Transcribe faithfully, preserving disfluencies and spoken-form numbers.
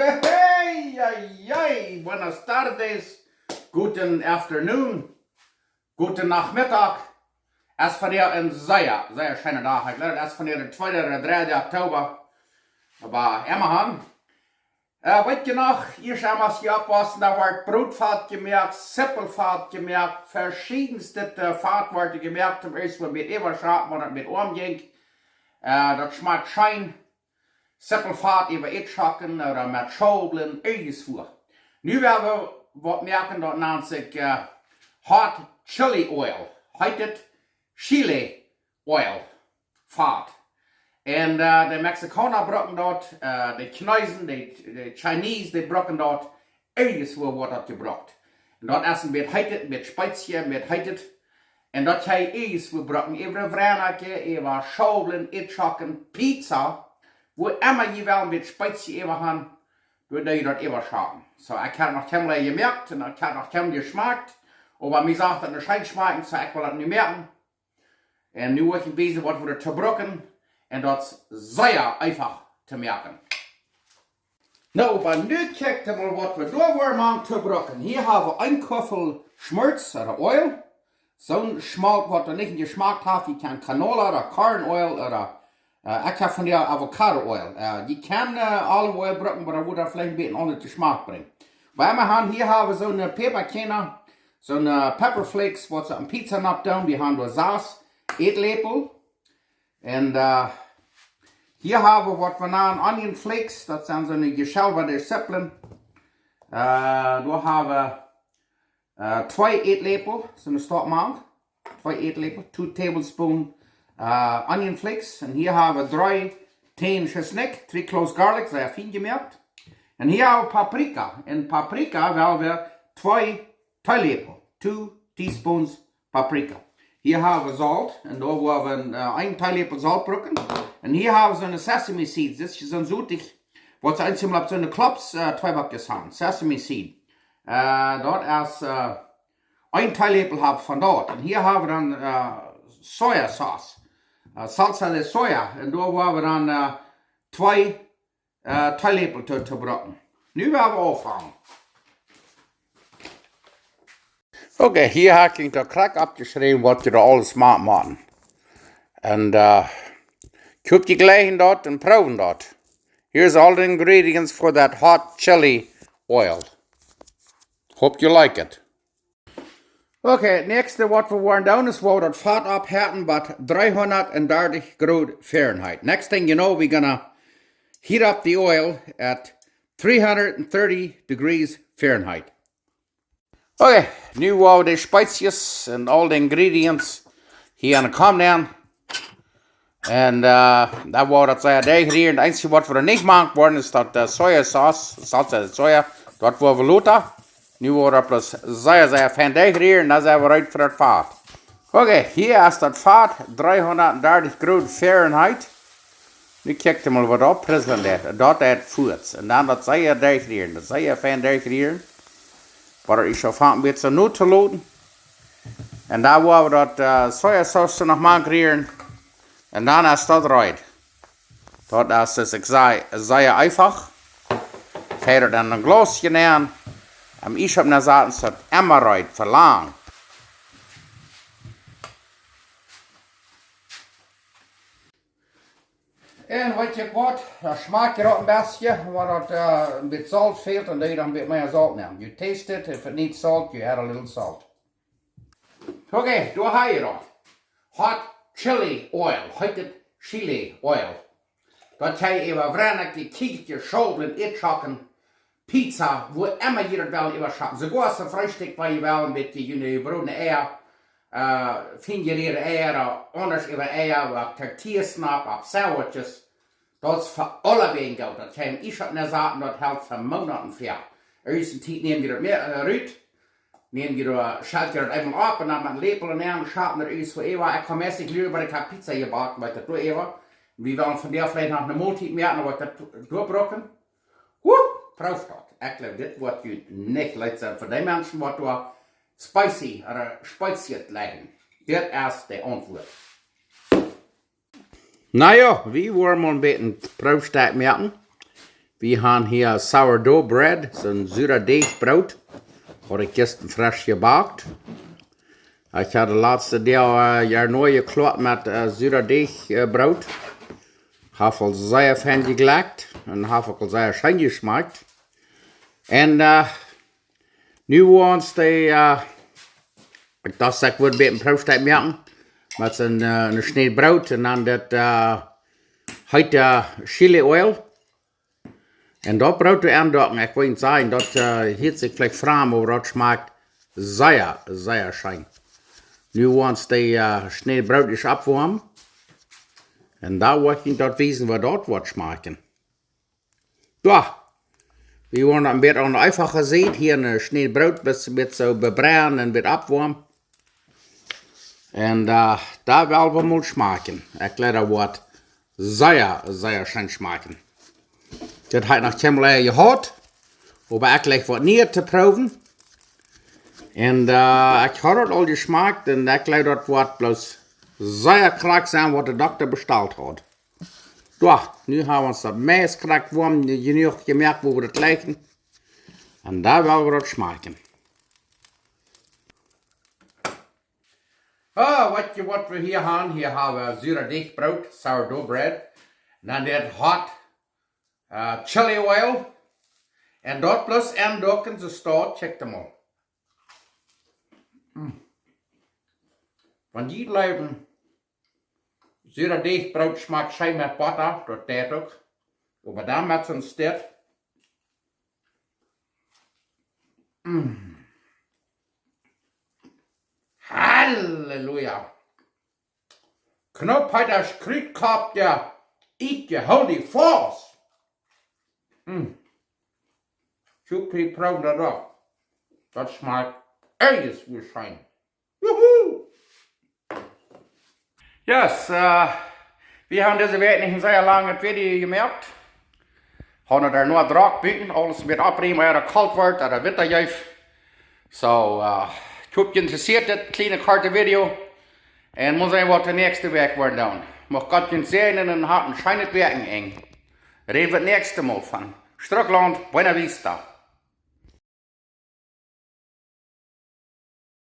Hey, hey, hey, buenas tardes, guten afternoon, guten Nachmittag. Es vondoag een sea, sea scheena Dach. Ekj jleew, daut es vondoag de tweede ooda dredde Oktoba. Oba emmahan. Äh, weet jie noch, ieescht aus jie oppwausen, doa wort Brotfat jemoakt, Sippelfat jemoakt, veschiedenste, äh, Fat wort jemoakt, om ieescht waut met äwaschapen, waut daut met oam jinkj. Äh, daut schmakjt scheen. Sippelfat äwa Eadschocken ooda met Schaublen, irjentwua. Nu woa wie waut moaken, daut nant sikj, äh, Hot Chili Oil. Heet et Chili Oil Fat. Un, äh, de Mexikauna brucken daut, äh, de Chineesen, de, de Chinese, dee brucken daut, irjentwua woat daut jebrukt. Un daut es een bät heet, een bät Spezie, een bät heet. Un daut jie irjentwua brucken, äwa Wrennakje, äwa Schaublen, Eadschocken, Pizza, wua emma jie wellen een bät Spezie äwa han, doa doo jie daut äwaschapen. Soo, ekj hab noch kjeenmol jemoakt un ekj hab noch kjeenmol jeschmakjt, oba mie sajcht daut scheen schmakjen, soo ekj well daut nu moaken. Un nu woa ekj wiesen waut wie doatoo brucken. Un daut es sea eefach to moaken. Nu, oba nu kjikjt mol waut wie doa woaren aun to brucken. Hia hab wie een Kuffel Schmort ooda Oil. Soon Schmort waut doa nich jeschmakjt haft, jie kjennen Canola ooda Corn Oil ooda, äh, ekj hab vondoag Avocado Oil. Äh, jie kjennen, äh, Olive Oil brucken, oba daut woat veleicht een bät aundret Jeschmak brinjen. Oba wie han, hia hab wie soone Päpakjarna, soone Pepper Flakes, waut see aun Pizza nopp doonen. Wie han doa sas Ätläpel. Un, äh, hia hab wie waut wie nanen Onion Flakes, daut sent soone jeschelwade Sipplen. Äh, doa hab wie, äh, twee Ätläpel, soone Stock mank. Twee Ätläpel, two tablespoon, äh, Onion Flakes. Un hia hab wie dree Tänen Schesnikj, three cloves garlic, sea fein jemoakt. Un hia hab wie Paprika. Un Paprika well wie twee Teeläpel, two teaspoons Paprika. Hia hab wie Solt, un doa woa wie, äh, een Teeläpel Solt brucken. Un hia hab wie soone Sesame Seeds, dit es soon Sotich, waut see eenjemol opp soone Klops, äh, Tweeback han. Sesame Seed. Äh, daut es, äh, een Teeläpel hab von daut. Un hia hab wie dan, äh, Soja Sauce. Äh, Salsa de Soja. Un doa woa wie dan, äh, twee äh, Teeläpel to, to brucken. Nu woa wie aunfangen. Okay, hia hab ekj daut krakjt oppjeschräwen, waut jie doa aules moaken motten. Un, äh, ekj hop, jie jlikjen daut un proowen daut. Here's all the ingredients for that hot chili oil. Hope you like it. Okay, daut näakjste waut wie woaren doonen es, wie woaren daut Fat oppheeten bie dreehundatdartich Grod Fahrenheit. Next thing you know, we're gonna heat up the oil at three hundred and thirty degrees Fahrenheit. Okay, nu woa wie de Spezies un aul de ingredients hia aun de Kom nämen. Un, äh, dan woa wie daut sea deich rieren. Daut eensje waut wie nich moaken woaren es daut, äh, Soja Sauce, Salsa de Soja. Daut woa wie lota. Nu woa wie daut bloos sea, sea fein deich rieren. Dan sent wie reed fa daut Fat. Okay, hia es daut Fat, dreehundatdartich Grod Fahrenheit. Nu kjikjt mol waut opp, prislen daut. Daut deit fuaz. Un dan daut sea deich rieren. Daut sea fein deich rieren. Waut ekj soo fein bät soo nu to loten. Un dan woa wie daut, äh, Soja Sauce noch mank rieren. Un dan es daut reed. Daut es, aus ekj säd, sea eefach. Ekj hab daut en een Glaus jeneem. Aum Iesch opp ne Sied es daut emma reed, fa lang. Un weet jie waut? Daut schmakjt je uk een bät, wan daut, äh, een bät Solt fält, dan doo jie dan een bät mea Solt nämen. You taste it, if it needs salt, you add a little salt. Okay, doa hab jie daut. Hot chili oil, heet et chili oil. Daut jie äwa Wrennakje, Kjieekje, Schaublen, Eadschocken, Pizza, wua emma jie daut wellen äwaschapen. Soogoa aus Freestikj, wua jie wellen, met june jebrodne Eia, äh, fein jerieede Eia, aundasch äwa Eia, opp Tortillas nopp, opp Sandwiches. Daut es fa aulewäajen goot. Daut jie em Iesch opp ne Sied, daut helt fa Moonaten väa. Ieeschte Tiet näm jie daut mea, äh, rut. Näm jie daut, schelt jie daut eemol opp un dan met een Läpel un dan schapen doa irjentwua äwa. Ekj kaun meist nich lieren, oba ekj hab Pizza jebackt, met daut doa äwa. Wie wellen vondoag veleicht noch ne Moltiet moaken, oba daut doa brucken. Huh, proow daut. Ekj jleew, dit woat junt nich leet sennen. Fa dee Menschen waut doa spicy ooda spicy jlikjen. Dit es de Auntwuat. Na jo, wie woaren mol een bät Proowstekj moaken. Wie haben hier Sourdough Bread, soon sura Deajbroot. Haud ekj jistren fresch jebackt. Ekj haud de latste Doag, äh, Joa noch jekloat met, äh, sura Deajbroot. Haft aul sea fein jeglekjt un haft uk aul sea scheen jeschmakjt. Un, äh, nu woa wie ons dee, äh, ekj docht, ekj wudd een bät een Proowstekj moaken. Met soon, äh, een Schnitt Broot un dan daut, äh, heete Chili Oil. Un daut Broot doa aundocken, ekj well sajen, daut, äh, hieet sikj veleicht framd, oba daut schmakjt sea, sea scheen. Nu woa wie ons dee, äh, Schnitt Broot ieescht oppwoamen. Un dan woa ekj junt daut wiesen, woo daut woat schmakjen. Jo, wie woaren daut een bät aun de eefache Sied, hia een Schnitt Broot, bät, bät soo bebrennen un bät oppwoamen. Un, äh, daut well wie mol schmakjen. Ekj jleew daut woat sea, sea scheen schmakjen. Dit haud ekj noch kjeenmol jehaut, oba ekj jleew waut Niees to proowen. Un, äh, ekj haud daut aul jeschmakjt un ekj jleew daut woat bloos sea krakjt sennen waut de Dokta bestalt haud. Jo, nu haben wie ons daut Miesch krakjt woam jenuach jemoakt, woo wie daut jlikjen. Un dan well wie daut schmakjen. Ah, waut jie, waut wie hia haben, hia haben wie sura Deajbroot, Sourdough Bread. Dan daut hot, äh, Chili Oil. Un daut bloos aundocken, soo steit, check daut mol. Mm. Wan jie jleewen, sura Deajbroot schmakjt scheen met Botta, daut deit uk. Oba dan met soon Stekj. Mm. Halleluja. Knopphätasch, Krutkopps, eat your holy fast. Mm. Soo, jie proowen daut uk. Daut schmakjt ieescht woo scheen. Juhu! Yes, äh, wie haben dise Wäakj nich een sea langet Video jemoakt. Haben doa noch Drock buten, aules met oppriemen, ea daut kolt woat, ea daut Wetta jeft. Soo, äh, ekj hop, junt interessieet dit kjliene korte Video. Un mott seenen waut de näakjste Wäakj woat doonen. Mucht Gott junt säajnen un habt een scheenet Wäakjenenj. Räd wie daut näakjste Mol von Strucklaunt, Buena Vista.